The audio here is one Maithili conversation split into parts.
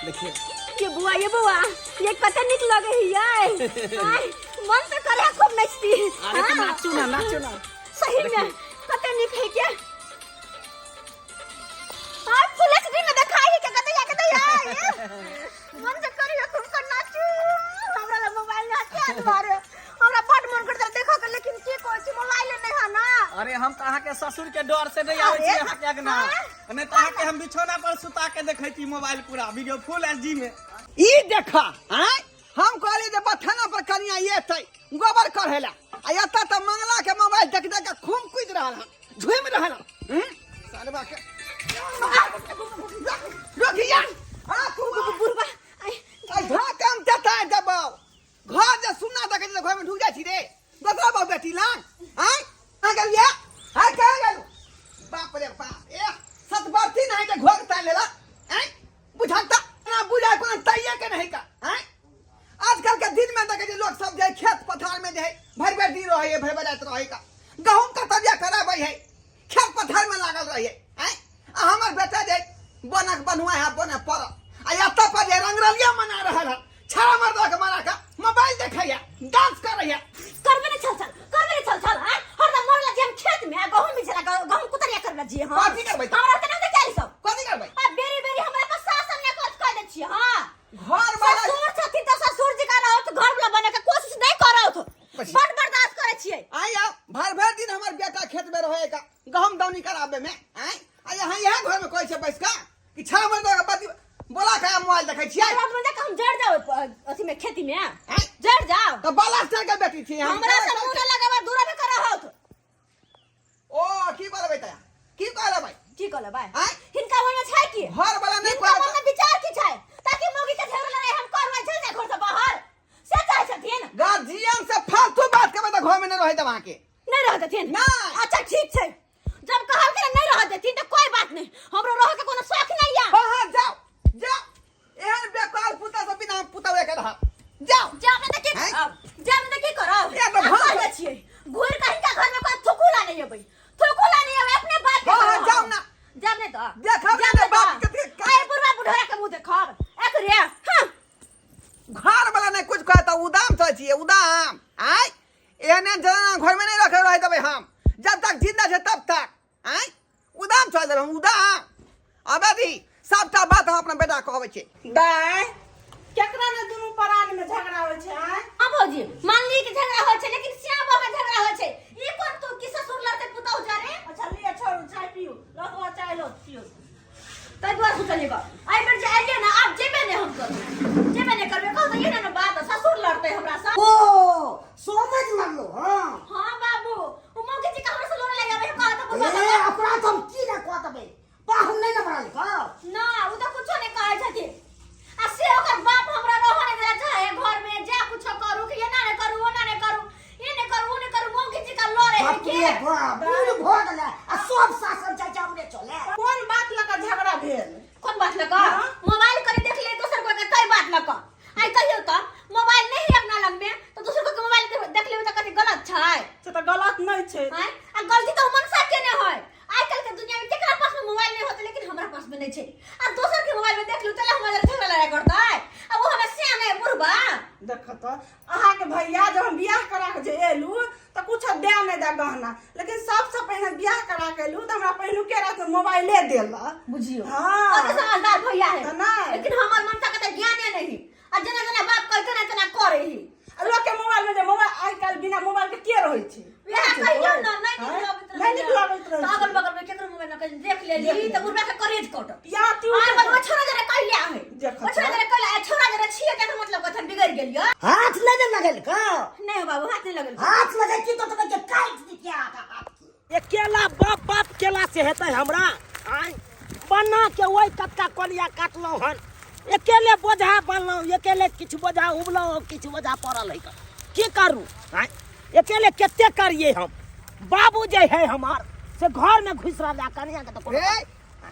देखिए। ये बुआ, ये बुआ, ये कते निक लगे है ये। आय, मन तो करे है खूब नचती। अरे तो हाँ। नाचू ना, नाचू ना। सही में कते निक है के। आज फुल एचडी में देखाई है के कते या कते या। मन तो करे है खूब कर नाचू। हमरा लग मोबाइल ना के दुआरे। हमरा बड मन करता देखो के, लेकिन की कहै छी, मोबाइल नहीं है ना। अरे हम तो अहाँ के ससुर के डर से नहीं आवे छी अरे, अहाँ के अंगना। हाँ। नहीं तो अहाँ के हम बिछौना पर सुता के देखै छी मोबाइल पूरा वीडियो फुल एचडी में। ई देखा, आय हम कहली जे बथाना पर कनिया एतै गोबर कढ़ेला, आ एतऽ तऽ मंगला के मोबाइल देख देख के खूब कूदि रहल हन, झूमि रहल हन। सालबा के रोकिया। आ बुढ़बा, आय, आय झाकम चता देबौ। घर जे सुन्ना देखै छी तऽ घर में ढुक जाइ छी रे। दोसरा बाप बेटी लाग। आय कहाँ गेलियै? आय कहाँ गेलु? बाप रे बाप, ए सतबरती नहीं के घोर तानि लेलक। आय बुझल तऽ ना बुझाय कोनो तैये के नहीं का। आय आजकल के दिन में देखै छी लोग सब जे खेत पथार में जे है भरि भरि दिन रहै है, भरि भरि राति रहै का, गहूम के तबिया कराबै है, खेत पथार में लागल रहै है। आय आ हमर बेटा जे बनक बनुआ है बने पड़ल, आ एतऽ पर जे रंगरलिया मना रहल है, छड़ा मर्दा के मना के मोबाइल देखैया, डांस करैया। करबे ने छल छल, करबे ने छल छल, आय हरदम मरला जे हम खेत में आ गहूम बिछला, गहूम कुतरिया करबे जी। हां कथी करबै? हमरा त नहीं देखै सब। कथी करबै? आ बेरी बेरी हमरा पर शासन ने कर कह दै छी। हां घर वाला ससुर छथिन त ससुर जी का रहत, घर वाला बने के कोशिश नहीं करत, बस। बड़ बर्दाश्त करै छियै। आय आओ, भर भर दिन हमर बेटा खेत में रहे का गहूम दौनी कराबे में। आय आ यहाँ यहाँ घर में कहै छै बैस का कि छड़ा मर्दा के बती बोला के मोबाइल देखै छियै। हमरा बोले कि हम जड़ जाओ अथी में खेती में। आय? जड़ जाओ। तऽ बालास्टर के बेटी छी हम। हमरा से मुंह न लगावा, दूर में कर रहत। ओ की कहलबै तया? की कहलबै? की कहलबै? आय? हिनका मन में छै की? घर वाला नहीं हिनका कहलकै। मन में विचार की छै? ताकि मौगी के झगड़ा लड़ाई हम करबै, चल जाए घर से बाहर। से चाहै छथिन? गार्जियन से फालतू बात करबै तऽ घर में नहीं रहै देब अहाँके। नहीं रह देथिन? नहीं। अच्छा ठीक छै, जब कहल के नहीं रह देथिन तऽ कोई बात नहीं, हमरो रह के कोनो शौक नहीं है। हाँ हाँ जाओ जाओ, एहन बेकार पुता से बिना पुतवे के रह जाओ। जाओ ना तऽ की हैं? करब? जाओ ना तऽ की करब? ए, तऽ हम भाग। कह दै छियै, घुरि कऽ हिनका घर में कोई थुकू ला नहीं अबै, थुकू ला नहीं अबै, अपने बाप के हाँ, हाँ, करब। जाओ ना। जाओ नहीं तऽ। देखब जाओ ना नहीं बाप तऽ। के आइ बुढ़वा बुढ़ोरा के मुँह देखब। एक रे, हाँ। घर वाला नहीं कुछ कहता, उदाम चलै छियै, उदाम। आय एहन एहन जनाना घर में नहीं रखे रह देबै हम, जब तक जिंदा छै तब तक। आय उदाम चल देबै हम, उदाम। अबे दी सबटा बात हम अपना बेटा कहबै छियै। दाय, केकरा ने दुनू परान में झगड़ा होइ छै? आय हाँ भौजी, मान ली कि झगड़ा होइ छै, लेकिन श्याम बाबा झगड़ा होइ छै। ई कोन तू कि ससुर लड़ते पुतहु जा रे? अच्छा लिअ, छोड़ू, चाय पीऊ, रखो चाय लो पीऊ। तै दुआरे सोचलियै गप। एहि बेर जे एलियै ने, आब जेबे नहि हम करू, जेबे नहि करबै। कहू तऽ ये ने बात, ससुर लड़तै हमरा सँ। ओ समझ लगलो। हाँ हाँ बाबू, ओ मौगी जी के हमरा से लड़े लगे, कहत तऽ ए, बुझा ओकरा तऽ हम की ने कह देबै, पाहुन नहि ने बनल का? ना, उ तऽ कुछो नहि कहै छथिन। आ से ओकर बाप हमरा रहऽ नहि देला चाहे घर में, जा कुछो करू कि एना नहि करू, ओना नहि करू, ई नहि करू, ओ नहि करू, मौगी जी का लड़े है बाप के। रे बाप, बूढ़ भऽ गेलै आ सब शासन चाचा हमरे चले। कोन बात लऽ कऽ झगड़ा भेल? कोन बात लऽ कऽ? मोबाइल करे देख ले दोसर कोई के, कई बात लऽ कऽ। आइ कहियौ तऽ मोबाइल नहीं है अपना लग में तऽ दोसर कोई के मोबाइल देख लेबै तऽ कथी गलत छै? से तऽ गलत नहि छै। आँय? आ गलती तऽ मनसा के नहि है। आइ काल्हि के दुनिया में केकरा पास में मोबाइल नहीं होते, लेकिन हमरा पास में नहीं छै। आ दोसर के मोबाइल में देख लू तऽ हमरा झगड़ा लड़ाई करतै। आ वो हमरा सियान है बुढ़बा। देख तऽ अहाँके भैया जब हम बियाह करा के जे एलू तऽ कुछो दे नहि दे गहना, लेकिन सबसँ पहिने बियाह करा के एलू तऽ हमरा पहिलुके रात में मोबाइले देलक। बुझियो। हाँ। कते समझदार भैया है। तऽ नहि। लेकिन हमर मनसा के तऽ ज्ञाने नहीं। आ जेना जेना बाप कहते ना तेना करे ही। आ लोक के मोबाइल में जे मोबाइल, आइ काल्हि बिना मोबाइल के के रहै छै? वएह कहियौ ना, नहि नीक आँय? लगैत रहै। नहि नीक लगैत रहै तऽ छै। अगल बगल में केकरो मोबाइल में कहीं देख लेली देख लेली। तऽ बुढ़बा के करेज कटत। या तू आर बल ओ छोरा जरा कहले आहे। देखत ओ छोरा जरा कहले, आ छोरा जरा छियै तकर मतलब कथन बिगड़ गेलियो। हाथ नहि ने लगल का? नहि हो बाबू, हाथ नहि लगल। हाथ लगै की तो तुम्हें के काटि दितिया हाथ के। अकेला बाप बाप केला से हेतै हमरा? आँय बना के ओहि कतका कोलिया काटलहुँ हन, अकेले बोझा बनलहुँ, अकेले किछु बोझा उबलहुँ, किछु बोझा पड़ल है। की करू? आँय अकेले कते करिए हम? बाबू जे है हमार से घर में घुसि रहल है, कनिया के तऽ कोनो रे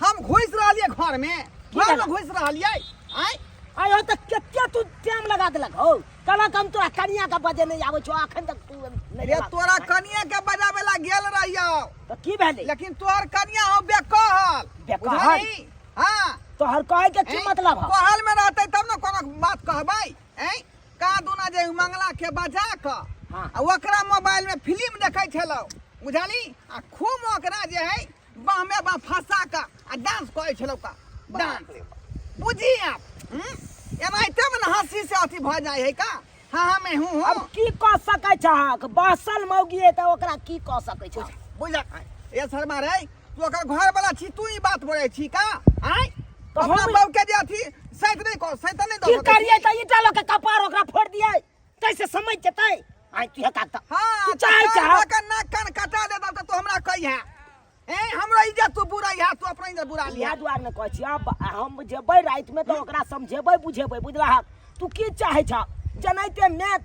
हम घुसि रहलियै घर में, घर में घुसि रहलियै। आँय आयो तऽ कते तू टाइम लगा देलक हौ, कहलक हम तोरा कनिया के बजे नहीं आबै छौ, अखन तक तू नहीं रे देलक। तोरा कनिया के बजाबे ला गेल रहियौ तऽ की भेलै? लेकिन तोहर कनिया हो बेकहल। बेकहल? बुझलही? हाँ। तोहर कहै के की ऐं? मतलब हौ? कहल में रहत रहबै ऐं कहाँ दुना जे मंगला के बजा कऽ हाँ। आ ओकरा मोबाइल में फिल्म देखै छलौ बुझली आ खूब ओकरा जे है बाह में बाह फंसा कऽ आ डांस करै छलौ का डांस बुझी आप हम्म? एनाहिते में ने हंसी से अथी भऽ जाइ है का हाँ हाँ मैं हूँ हूँ अब की कऽ सकै छहक बसल मौगी है तऽ ओकरा की कऽ सकै छह बुझल ए शर्मा रे तू ओकर घर वाला छी तू ई बात बोलै छी का आय तऽ अपना हम- बाप के जे अथी सैत नहीं कर सैत नहीं की दऽ करियै तऽ ईटा लऽ के कपार ओकरा फोड़ि दियै तैसे समझ जेतै आइ तू हेता तऽ हाँ तू चाहै छह के नाक कान कटा दे तब तू हमरा कहिया ए हमरा इज्जत तू बुरा है तू अपना इज्जत बुरा लिया इएह दुआरे ने कहै छी आब हम जेबै रातिमे तऽ ओकरा समझेबै बुझेबै बुझलहक तू की चाहै छह जेनाहिते माय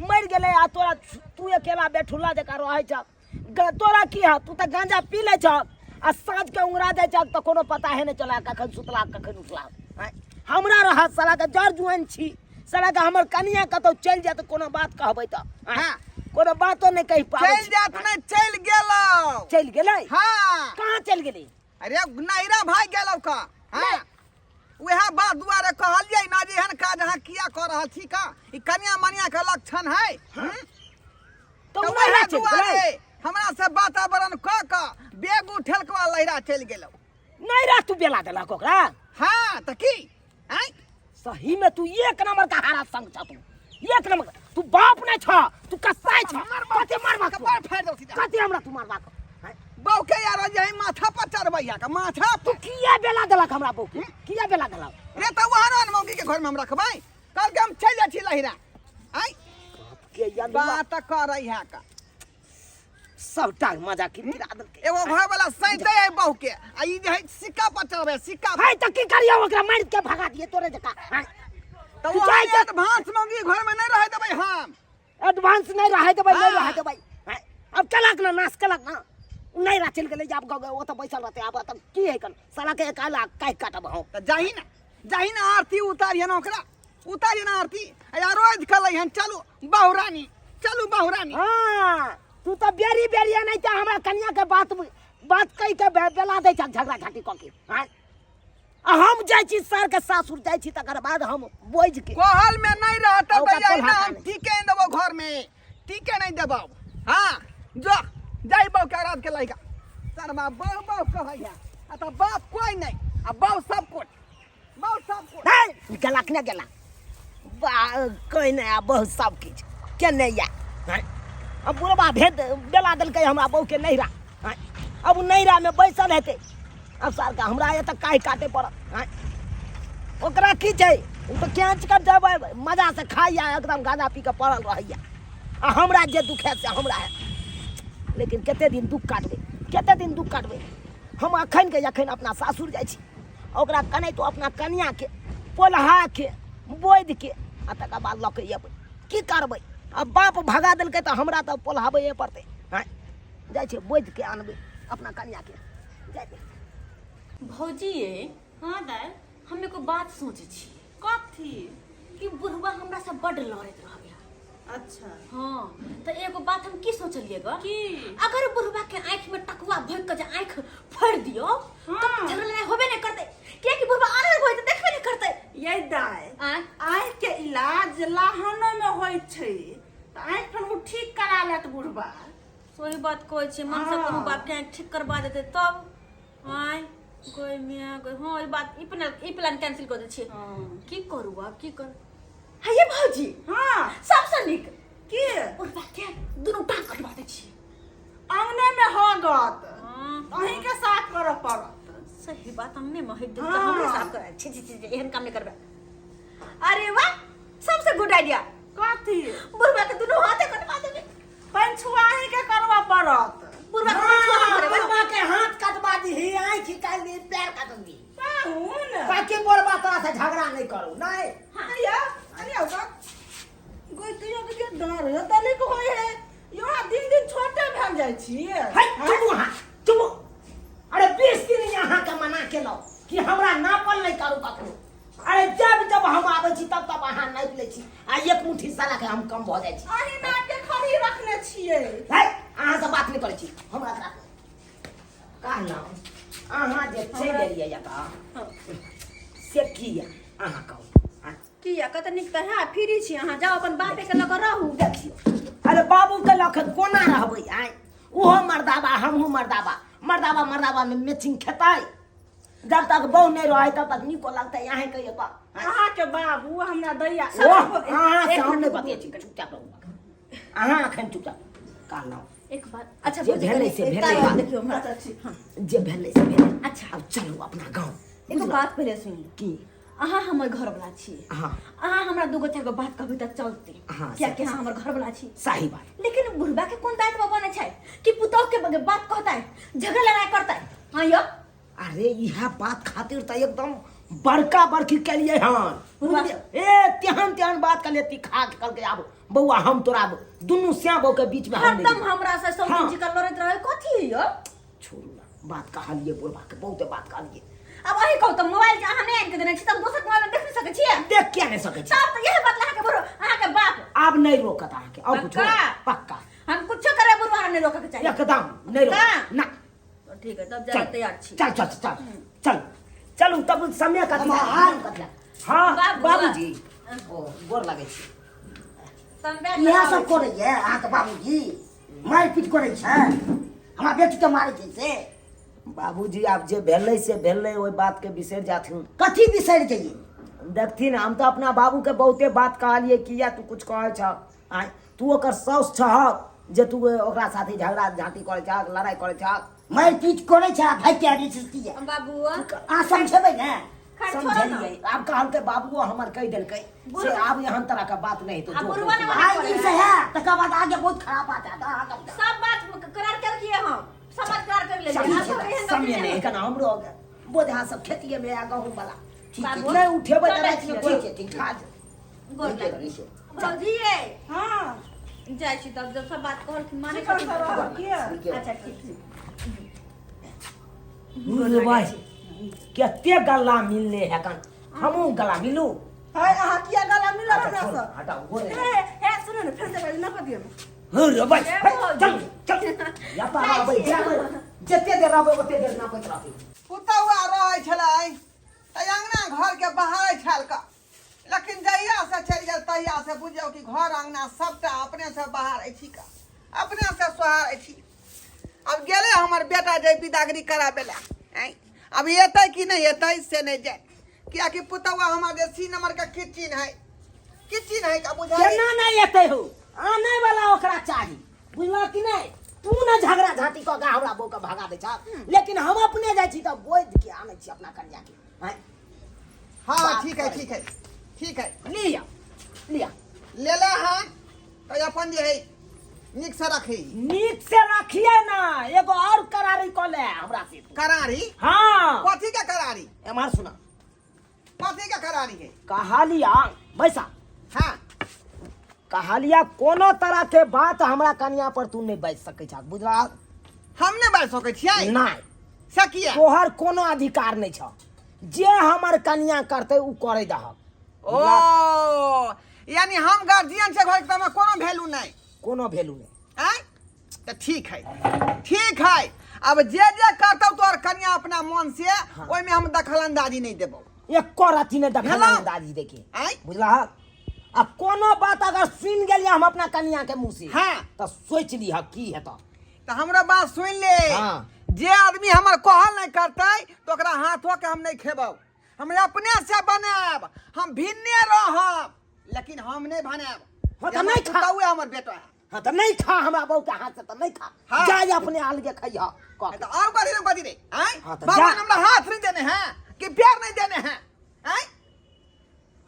मरि गेलै आ तोरा तू अकेला बेठुल्ला जकाँ रहै छह तोरा की है तू तऽ गांजा पी लै छह आ साँझ के उंगरा जाइ छह तऽ कोनो पता है नहि चला कखन सुतला कखन उठला आँय? हमरा रहत साला के जर जुआन छी साला के हमर कनिया कतौ चलि जाय तऽ कोनो बात कहबै तऽ आँय? हाँ। कोनो बातो नहि कहि पाबै चलि छी। जात नहीं चलि गेलौ चलि गेलै हाँ कहाँ चलि गेलै अरे नैरा भाग गेलौ का हाँ वएह बात दुआरे कहलियै ना जे एहन काज अहाँ किया कऽ रहल छी का ई कनिया मनिया के लक्षण है हम्म? तऽ तऽ ओ नैहरा वएह चलि गेलै दुआरे हमरा से वातावरण कऽ कऽ बेग उठेल कऽ लहिरा चलि गेलौ नैहरा तू बेला देलक ओकरा हाँ तऽ की आँय सही में तू एक नंबर का हारा संग छ तू एक नंबर का। तू बाप नहीं छ तू कसाई छ कते मारबा कपार फाड़ि दौ सीधा कते हमरा तू मारबा आँय? बहू के यार जे है माथा पर चढ़बैया का माथा तू किया बेला देलक हमरा बहू के किया बेला देलक रे तऽ वहाँ न मौगी के घर में हम रखबै कल के हम चलि जाइ छी लहिरा आँय के यदुआ बात करै है का सबटा मजा किरकिरा देलकै एगो घर वाला सैते है बहू के आ ई जे है सिक्का पर चढ़बै सिक्का पर हाय तऽ की करियौ ओकरा मारि के भगा दिए तोरे जकाँ हाय तऽ तू वहाँ जाइ जा। एडवांस मौगी घर में नहीं रहे देबै हम एडवांस नहीं रहे देबै नहीं हाँ। रहे देबै हाय, अब केलक ना नाश केलक ना नहीं रह चलि गेलै जे आब गाँव ओतऽ बैसल रहतै आब तऽ की है कन साला के एकाला काटि काटब हम तऽ जाही ना जाही ना आरती उतारियन ओकरा उतारियन आरती आ रोज कलै हन चलू बहुरानी चलू बहुरानी हाँ तू तऽ बेरी बेरी नहीं तऽ हमरा कनिया के बात बात कहि के बेला दै छह झगड़ा झाटी कऽ के आँय? आ हम जाइ छी सर के सासुर जाइ छी तकर बाद हम बोझ के कोहल में नहीं रहता आ ओकरा तो यही ना कोल्हा हम काने। टीके नहीं देबो घर में टीके नहीं देबो हाँ जो जाई बहु के रात के लइका सरवा बहु बहु कहैया आ त बाप कोई नहीं आ बहु सब कुछ बहु सब कुछ नहीं गेला कि नहीं गेला बा कोई नहीं आ बहुत सब किछु के नहीं या आँय? अब बुढ़बा भेद बेला देलकै हमरा बहू के नैहरा आँय? अब उ नैहरा में बैसल हेतै अब सार हमरा एतऽ काहि काटे पड़त आँय? ओकरा की छै ओ तऽ कैच कर देबै मजा से खाइया एकदम गांजा पी के पड़ल रहैया आ हमरा जे दुख है से हमरा है लेकिन कते दिन दुख काटबै कते दिन दुख काटबै हम अखन के अखन अपना सासुर जाइ छी ओकरा कनैतो अपना कनियाके पोल्हाके बोधिके आ तकर बाद लऽ के अयबै की करबै आ बाप भगा देलकै तऽ हमरा तऽ पोल्हाबैए पड़तै आँय जाइ छै बोधिके आनबै अपना कनियाके जाइ दे। भौजी ये हाँ दाइ हम एगो बात सोचै छी कथी कि बुढ़वा हमरा से बड लड़ैत रहैया अच्छा हाँ तऽ एगो बात हम की सोचलिए ग की अगर बुढ़वा के आँखि में टकुआ भोंकि के जे आँखि फोड़ि दियौ हाँ। तऽ झगड़ा लड़ाई होबे नहि करतै कियाकि बुढ़वा आनर भऽ जेतै देखबे नहि करतै ये दाइ आँय आँखि के इलाज लाहनो में होइ छै तऽ आँखि फेर ओ ठीक करा लेत बुढ़बा सही बात कहै छियै मन से हाँ। कोनो बाप के आँखि ठीक करबा देतै तब आँय गोय मियाँ गोय हाँ ई बात ई प्लान कैंसिल कऽ दै छियै हाँ। की करू आब की करू हे ये भौजी हाँ सबसँ नीक की बुढ़बा के दुनू टांग कटवा दै छियै अंगने में होगत हाँ। अहीं के साफ करऽ पड़त सही बात अंगने में होइत तऽ हाँ। हमरे साफ करा छी छी छी छी, एहन काम नहि करबै अरे वाह सबसे गुड आइडिया कथी बुढ़बा के दुनू हाथे कटवा देबै पंछुआ अहीं के करबऽ पड़त बुढ़बा के पंछुआ हम करेबै बुढ़बा के हाथ कटवा दीही आँखि निकालि दीही पैर काटि दीही पाहुन ताकि बुढ़बा तोरा से झगड़ा नहीं करू नहीं अरे अरे होगा गोई तुयो के डर है तले को होय है यो दिन दिन छोटे भेल जाइ छी है चुप वहाँ चुप अरे 20 दिन यहाँ के मना केलहुँ कि हमरा नापल नहीं करू कखनो अरे जब जब हम आबै छी तब तब अहाँ नापि लै छी आ एक मुट्ठी साला के हम कम भऽ जाइ छी अहीं नाप के खड़ी रखने छियै है अहाँ से बात नहीं करै छी हमरा एकरा कहलहुँ अहाँ जे चलि एलियै एतऽ से किया अहाँ कहू आँय? किया कत नीक तऽ है फ्री छी अहाँ जाउ अपन बापे के लऽ कऽ रहू। देखियौ, अरे बाबू के लऽ कऽ कोना रहबै? आय ओहो मर्दाबा हमहूँ मर्दाबा, मर्दाबा मर्दाबा में मैचिंग खेतै। जब तक बहू नहीं रहे तब तक नीको लगतै। अहें कहियो तऽ अहाँ के बाबू हमरा दैया ओह, अहाँ से हम नहीं बतियै छी, चुपचाप रहू अहाँ अखन, चुपचाप कहलहुँ। एक बात अच्छा जे भौजी, भेलै कनि से एक भेलै। बात देखियौ हमरा। अच्छा ठीक। हाँ। जे भेलै से भेलै। अच्छा। आब चलू अपना गाँव। एगो बात पहिले सुनि लू। की? अहाँ हमर घरवला छी। हाँ। अहाँ हमरा दूगो चारि गो बात कहबै तऽ चलतै। हाँ, कियाकि से- अहाँ हमर घरवला छी। सही बात। लेकिन बुढ़बा के कोन दायित्व बनै छै कि पुतोह के बात कहतै, झगड़ा लड़ाई करतै? हाँ यौ। अरे इएह बात खातिर तऽ एकदम बड़का बड़की केलिए हन। बुढ़बा- ए तेहन तेहन बात कहलिए तीखा के, कहलकै आब बौआ हम तोरा दुनू श्या बहू के बीच में हम नहि हरदम जेबै। हमरा से सब हाँ। जी के लड़ैत रहे कथी यौ? छोड़ू ना, बात कहलिए बुढ़बा के, बहुते बात कहलिए। अब अही कहू तऽ मोबाइल जे अहाँ नहि आनि के देने छी तऽ हम दोसर मोबाइल में देख नहि सकै छियै? देख किया नहि सकै छी? तब तऽ इएह बात अहाँके बुढ़ अहाँके बाप आब नहि रोकत अहाँके और कुछ? पक्का? पक्का। हम कुछो करे बुढ़वा हमरा नहि रोकके चाही। एकदम नहि रोकत पक्का? ना। ठीक है, तब चल जाए तैयार छी। चल चल चल चल चलू तब समय कथी? हम हाँ बाबू, बाबूजी, ओ गोर लगै छी। समय इएह सब करैए अहाँके बाबूजी? मारि पीट करै छै, हमरा बेटीके मारै छै से? बाबूजी, आब जे भेलै से भेलै, ओहि बातके बिसरि जाथिन। कथी बिसरि जइए? देखथिन, हम तऽ अपना बाबूके बहुते बात कहलियै, किया तू कुछ कहै छह? आँय, तू ओकर साउस छह जे तू ओकरा साथे झगड़ा झाँटी करै छह, लड़ाइ करै छह? मारि पीट करै छै आ भागि के आबै छै किया? बाबू अहाँ समझेबै ने? खैर छोड़ो ना। समझलियै। आब कहलकै बाबुओ हमर कहि देलकै से आब एहन तरह के बात नहि हेतौ। आ जो बुढ़वा ने आइ दिन से है तकर बाद आगे बहुत खराब बात है अहाँके। सब बात करार केलकिए, हम सब बात करार कर लेलिए। चल, आब सब एहन समय गलती नहि नहि। केना हमरो बोझा सब खेतिए मे आ गहूँम वाला। ठीक छै। नहि उठेबै तऽ चलै रातिमे छियै। कोइ ठीक छै, ठीक छै। खा जेतै। गोर नीके लागै। नीके। भौजी ये हाँ। जाइ छी तब, जब सब बात कहलखिन माने चिकन छथिन। सब रहल किया? नीके। अच्छा ठीक छै। रे भाई, कते गला मिलले है कन, हमहूँ गला मिलू। है अहाँ किया गला मिलल अच्छा, हमरा छोड़ू, से? हटाउ, गोरे। हे हे सुनू ने, फेर से ना पतियो। हो रे भाई, ए, हे, भौजी। चल चल या रहबै जाबै, जते देर रहबै ओते देर नापैत रहबै। पुतहुआ रहै छलै तऽ अङ्गना घरके बहारै छल का, लेकिन जहिया से चलि गेल तहिया से बुझियौ कि घर अङ्गना सबटा अपने से बहारै छी का, अपने से सोहारै छी। आब गेलै हमर बेटा जे बिदागरी कराबै लए, आँय, आब एतै कि नहि एतै से नहि जाय, कियाकि पुतहुआ हमर जे सी नंबर के किचिन है, किचिन है का बुझाइ। केना नहि एतै हो? आनै वाला ओकरा चाही, बुझलह कि नहि? तू ने झगड़ा झाँटी कऽ के हमरा बहू के भगा दै छह, लेकिन हम अपने जाइ छी तऽ बोधि के आनै छी अपना कन्या के। आँय? हाँ ठीक है, ठीक है, ठीक है। लिअ लिअ। लेले हन तऽ अपन जे है नीक से रखी। नीक से रखिए ना, एगो और करारी कऽ ले हमरा से। करारी? हाँ। कथी के करारी? एम्हर सुना। कथी के करारी है? कहलिया बैसा। हाँ। कहलिया कोनो तरह के बात हमरा कनिया पर तू नहीं बाजि सकै छह, बुझला? हम नहि बाजि सकै छियै? नहीं। से किया? तोहर कोनो अधिकार नहीं छ, जे हमर कनिया करतै उ करै दहक। ओ यानी हम गार्जियन छै घर के, तऽ कोनो वैल्यू नहि? कोनो वैल्यू नहीं। आँय, तऽ ठीक है, ठीक है। अब जे जे करतौ तोहर कनिया अपना मन से, ओहिमे हम दखल अंदाजी नहि देबौ। एको रत्ती नहीं दखल भेलौ? अंदाजी देखे। आँय? बुझला? आ कोनो बात अगर सुनि गेलियै हम अपना कनिया के मुंह से, हाँ। तऽ सोचि लिह की हेतौ। तऽ हमरो बात सुनि ले। हाँ। जे आदमी हमर कहल नहि करतै तऽ ओकरा हाथो के हम नहि खेबौ। हम अपने से बनायब, हम भिन्ने रहब, लेकिन हम नहि बनायब। हाँ, तऽ नहि खा। पुतहुए हमर बेटा है। हाँ तऽ नहीं खा हमरा बहू के हाथ से, तऽ नहीं खा। हाँ। जाय अपने अलगे खइह कह। तऽ और कथी रे, कथी रे? आँय? हाँ, तऽ भगवान जा। हमरा हाथ नहीं देने हैं कि पैर नहीं देने हैं? आँय,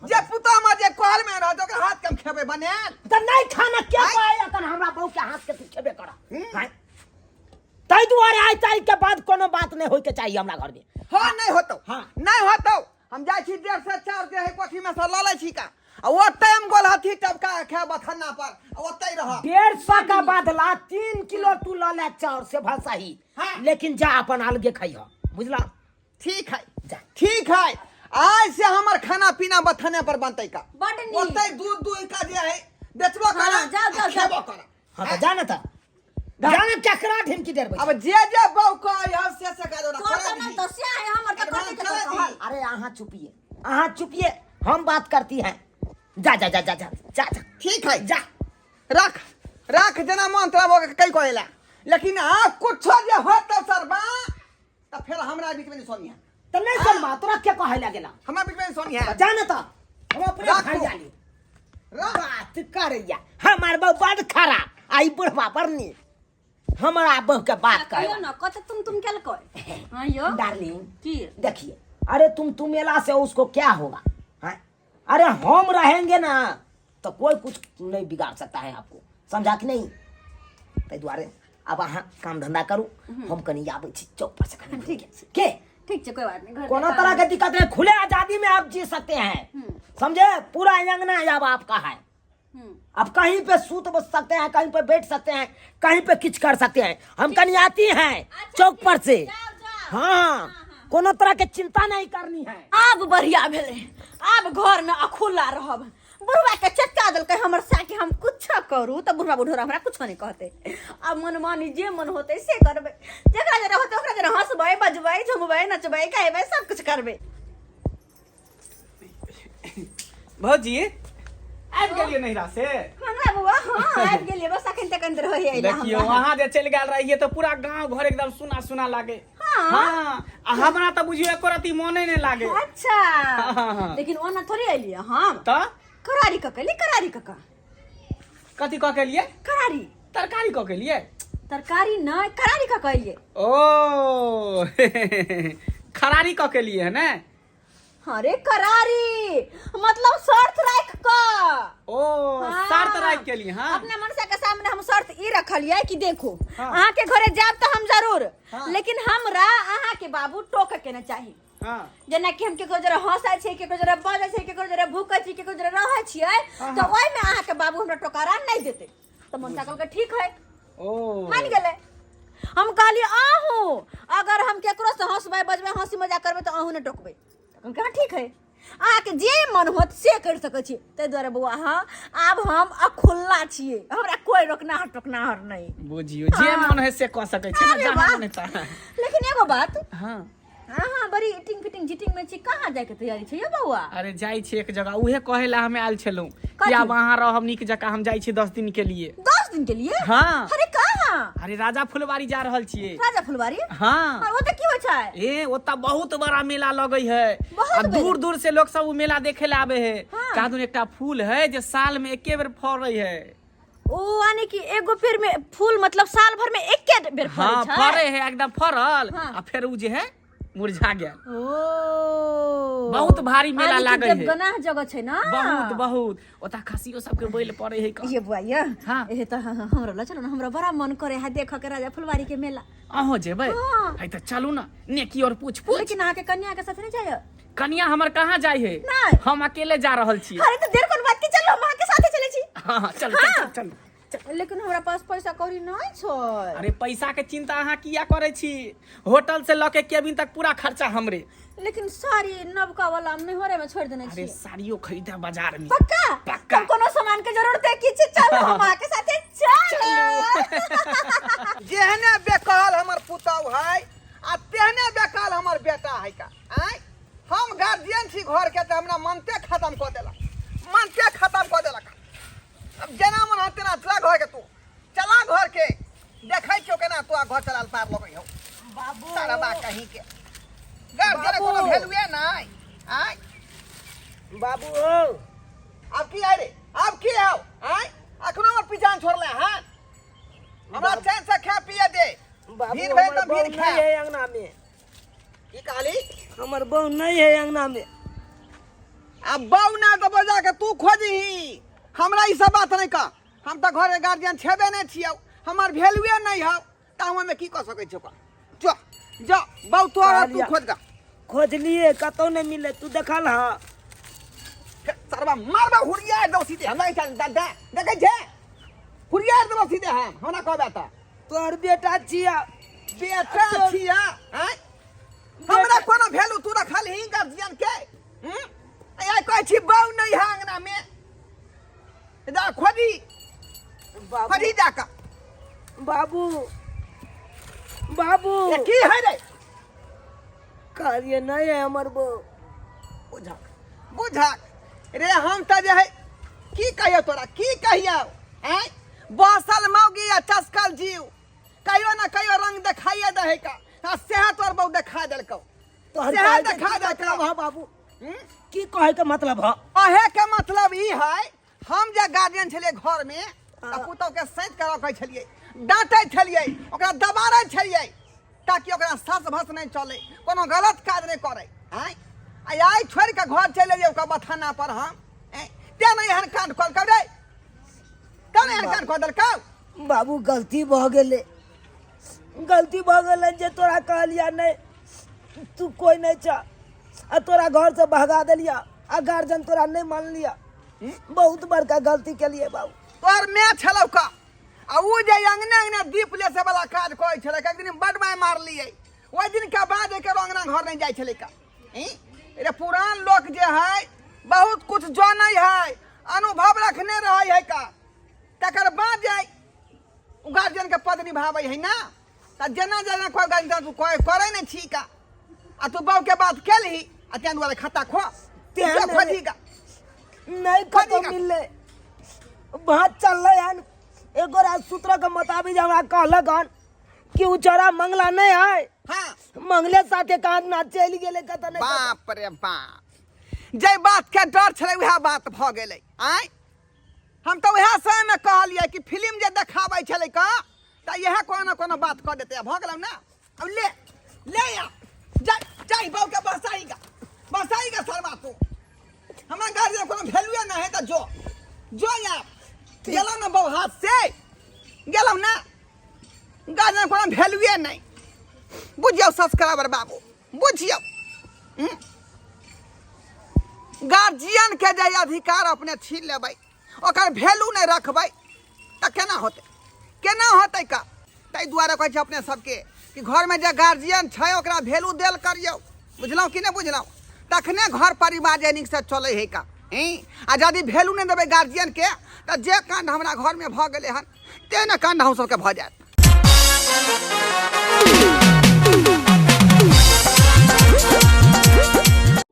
जे पुतहु हमर जे कहल में रहत ओकर हाथ के हम खेबै बनायल? तऽ नहीं खाना के आँय? कहै अखन हमरा बहू के हाथ के तू खेबे कर? आँय? ताहि दुआरे आइ तारीख के बाद कोनो बात नहीं होय के चाहिए हमरा घर में। हाँ, नहीं होतौ। हाँ। नहीं होतौ। हम जाइ छी 150 चाउर के है कोठी में से लऽ लै छी का, आ ओतै हम गोलहथी टपका खायब बथन्ना पर, आ ओतै रहब। 150 का बदला 3 किलो तू लऽ ले चाउर से भल सही। हाँ। लेकिन जा अपन अलगे खइह, बुझला? ठीक है। जा। ठीक है, आज से हमर खाना पीना बथने पर बनतै का। बड नीक। ओतै दूध दूध का जे है बेचबो हाँ, करब जाओ, जाओ, आ खेबो जाओ। करब। हाँ तऽ जा ने, तऽ जा ने, केकरा ढिमकी देबै? अब जे जे बहू कहै हम से से करो ना। तोर तऽ नहि तऽ से है हमर तऽ कथी के चलै कहल। दी। अरे अहाँ चुपिए, अहाँ चुपिए। हम बात करती हैं। जा जा जा जा जा जा जा। ठीक है, जा। रख रख, जेना मन तोरा भऽ कई कहेला, लेकिन आ कुछो जे होत सरबा त फेर हमरा बीच में नहीं सोनी है। त नहीं सुनबा, तोरा के कहे लागेला? हमरा बीच में नहीं सोनी है। जा न त हम अपने राखू। घर जाली। रख। बात करैया हमार बहु बड खराब, आई बुढ़वा बड़ नीक, हमरा बहु के बात कहियो कहे न कत तुम तुम केल कह। हां यो डार्लिंग की देखिए, अरे तुम तुमेला से उसको क्या होगा हैं? अरे हम रहेंगे ना तो कोई कुछ नहीं बिगाड़ सकता है आपको, समझा कि नहीं? ताहि दुआरे अब अहाँ काम धंधा करू, हम कनी आबै छी चौक पर से कनी। ठीक है। के ठीक छै, कोई बात नहीं, घर कोनो के तरह काम। के दिक्कत नहीं, खुले आजादी में आप जी सकते हैं, समझे? पूरा अंगना अब आपका है। आप कहीं पे सूत बस सकते हैं, कहीं पे बैठ सकते हैं, कहीं पे किच कर सकते हैं। हम कहीं आती हैं चौक पर से। जाओ, जाओ। हाँ, कोनो तरह के चिंता नहीं करनी है। आब बढ़िया भेलै, आब घर में अखुला रहब। बुढ़वा के चटका देलकै हमर साके, हम कुछ करू तऽ बुढ़वा बुढ़ोरा हमरा कुछो नहीं कहते। आब मनमानी जे मन होतै से करबै, जकरा जरा होतै ओकरा जरा हंसबै बजबै झुमबै नचबै गायबै सब कुछ करबै। भौजी आबि गेलियै नैहरा से? हमरा बौआ हाँ आबि गेलियै, बस अखन तक अंदर होइए अइला देखियौ हमरा। अहाँ जे चलि गेल रहियै तऽ पूरा गाँव घर एकदम सुना सुना लागे। हाँ। हाँ, आ हमरा तऽ बुझियौ एको रति मोने नहि लागे। अच्छा। हाँ। लेकिन ओना थोड़े एलियै हम। तऽ करारी कऽ के एलियै, करारी कऽ के। कथी कऽ के एलियै? करारी। तरकारी कऽ के एलियै? तरकारी नहि, करारी कऽ के एलियै। ओ खरारी कऽ के एलियै है ने? अरे करारी मतलब शर्त राख क। ओ हाँ। शर्त राख के लिए। हाँ, अपना मनसा के सामने हम शर्त ई रखलियै कि देखो हाँ। अहाँ के घरे जाब तऽ हम जरूर, हाँ। लेकिन हमरा अहाँ के बाबू टोक के न चाही। हाँ। जेना कि हम केकरो जरा हंसै छियै, केकरो जरा बजै छियै, केकरो जरा भूकै छियै, केकरो जरा रहै छियै, हाँ, तऽ हाँ। ओहिमे अहाँ के बाबू हमरा टोकारा नहि देतै। तऽ मनसा कहलकै ठीक है, ओ मान गेलै। हम कहलियै अहूँ अगर हम केकरो से हंसबै बजबै हंसी मजाक करबै तऽ अहूँ नहि टोकबै। कहलकै हाँ ठीक है, अहाँके जे मन होत से करि सकै छी। ताहि दुआरे बौआ अहाँ आब हम अखुल्ला छियै, हमरा कोइ रोकनाहर टोकनाहर नहि। बुझियौ जे मन है से कऽ सकै छी ने, अरे जहाँ वाह। मन है तहाँ। लेकिन एगो बात, हाँ अहाँ बड़ी इटिंग फिटिंग जिटिंग में छी, कहाँ जायके तैयारी छै यौ बौआ? अरे जाइ छी एक जगह, उहे कहे ला हम आयल छलहुँ कि कथी? आब अहाँ रहब नीक जकाँ, हम जाइ छी 10 दिन के लिए। 10 दिन के लिए? हाँ। अरे कहाँ? अरे राजा फुलवारी जा रहल छियै। राजा फुलवारी? हाँ। और ओतऽ की होइ छै? ए ओतऽ बहुत बड़ा मेला लगै है, बहुत आ बड़ा। दूर दूर से लोग सब उ मेला देखे ला आबे है। हाँ। कादुन एकटा फूल है जे साल में एके बेर फड़ै है। ओ यानी कि एगो पेड़ में फूल मतलब साल भर में एके बेर फड़ै हाँ, छै? फड़े है एकदम फड़ल, हाँ। आ फेर उ जे है मुरझा गेल। ओ बहुत भारी मेला यानी कि लागै है। देवगनाह जगह छै ना? बहुत बहुत ओतऽ खसियो सबके बैल पड़े है। ये बुआ ये हाँ। ए त हमरा ल चलो ना, हमरा बड़ा मन करे है देख के राजा फुलवारी के मेला। अहों जेबै? हाँ। है तऽ चलू ना, नेकी और पूछ पूछ। लेकिन अहाँ के कन्या के साथ नहीं जाय? कन्या हमर कहाँ जाय है? नहीं। हम अकेले जा रहल छी। अरे तो देर कोन बात के, चलो हम अहाँ के साथे चले छी। हाँ हाँ चल चल चल चल। लेकिन हमरा पास पैसा कौड़ी नहीं छै। अरे पैसा के चिंता अहाँ किया करे छी? होटल से लके केबिन तक पूरा खर्चा हमरे। लेकिन साड़ी नवका वाला हम नैहरे में छोड़ देने अरे छी। साड़ियो खरीदा बाजार में। पक्का? पक्का। तब कोनो सामान के जरूरत है किछु? चलो हम अहाँ के साथे चलो। जेहने बेकल हमर पुतहु है आ तेहने बेकल हमर बेटा है का। आँय हम गार्जियन छी घर के, तऽ हमरा मनते खत्म कऽ देलक, मनते खत्म कऽ देलक। अब जेना मन होत तेना चला घर के, तू चला घर के, देखै छियौ केना तू घर चलाल पार लगै हौ। बाबू सारा बा कहीं के गार्जियन कोनो बाबू। वैल्यूए नहीं। आँय बाबू ओ अब की आय रे, अब की हौ? आँय अखनो हमर पीछा छोड़ले हन, हमरा चैन से खा पिए दे। बाबू भीड़ भेल हमर तऽ भीड़ बहू खा। नहीं है अंगना में। की कहली? हमर बहू नहीं है अंगना में। आ बहू ना तऽ बजा के तू खोजही, हमरा ई सब बात नहीं कह। हम तऽ घरे गार्जियन छेबे नहीं छियौ, हमर वैल्यूए नहीं हौ, तऽ हम ओहिमे की कऽ सकै छियौ? जो जो बहू तोरा तू कहलिया। खोज गा। खोजलिए कतौ नहीं मिले, तू देखल हा? सरबा मारबा हुरिया दो सीधे, हमरा चल दा दा देखै छे हुरिया दो सीधे। हम हमरा कहबे तऽ तोहर बेटा छिया। बेटा छिया? आँय हमरा कोनो वैल्यू तू रखल ही गार्जियन के? आइ कहै छी बहू नहीं है अंगना में, जा खोजी। बाबू खोजी जा कऽ। बाबू बाबू ये की है रे? कहलिए नहीं है हमर बहू। बुझक बुझक रे हम तऽ जे है की कहियौ तोरा की कहियौ आँय बसल मौगी आ चसकल जीव कहियो ना कहियो रंग देखाइए दे का आ सेहा तोर बहु देखा देलकौ तोहर सेहा कहै के देखा की देलकौ मतलब है बाबू की कहै के मतलब है अहे के मतलब ई है हम जे गार्जियन छलियै घर में तऽ पुतहु के सैत के रखै छलियै डाँटै छलियै ओकरा दबारै छलियै ताकि ओकरा सस भस नहि चलै कोनो गलत काज नहि करै आँय आ आइ छोड़ि कऽ घर चलि एलियै ओकर बथाना पर हम आँय तेँ ने एहन कांड कऽ रे तेँ ने एहन कांड कऽ देलकौ बाबू गलती भऽ गेलै गलती भऽ गेलै जे तोरा कहलिया नहि तू कोइ नहि छ आ तोरा घरसँ भगा देलिया आ गार्जियन तोरा नहि मानलिया बहुत बड़का गलती केलिए बाबू तोहर माय छलौ का आ उ जे अंगने अंगने दीप लेसे वाला काज करै छलै एक दिन बड माय मारलियै ओहि दिन के बाद एकर अंगना घर नहि जाइ छलै का ई? रे पुरान लोक जे है बहुत कुछ जानै है अनुभव रखने रहै है का तकर बाद जे उ गार्जियन के पद निभाबै है ना तऽ जेना जेना कोइ गार्जियन तू कोइ करै नहि छी का आ तू बहू के बात केलही आ तें दुआरे खत्ता खो तेहन जो खोजी का नहि कतौ कथी का? मिललै बात चललै हन एगो सूत्र के मुताबिक हमरा कहलक हन कि उ चौरा मंगला नहीं है हाँ मंगले साथे कहाँ ना चलि गेलै कतऽ नहि कतऽ। बाप रे बाप जे बात के डर छलै वएह बात भऽ गेलै आँय हम तऽ वएह समयमे कहलियै कि फिल्म जे देखाबै छलै का तऽ इएह कोनो ने कोनो बात कऽ देतै भऽ गेलौ ने अब ले ले आ जा जा बाबू के बसाई का बसाई का सरवा तू हमरा गाड़ी में कोनो वैल्यू ना है तऽ जो जो या गेलौ ना बाबू हाथ से गेलौ ना गाड़ी में कोनो वैल्यू नहीं बुझियौ सब्सक्राइबर बाबू बुझियौ गार्जियन के जे अधिकार अपने छीन लेबै ओकर वैल्यू नहि रखबै तऽ केना होतै केना होतै का ताहि दुआरे कहै छै अपने सबके कि घरमे जे गार्जियन छै ओकरा वैल्यू देल करियौ बुझलहुँ कि नहि बुझलहुँ तखने घर परिवार जे नीकसँ चलै है का आ यदि वैल्यू नहि देबै गार्जियनके तऽ जे काण्ड हमरा घरमे भऽ गेलै हन तेहने काण्ड अहूँ सबके भऽ जायत।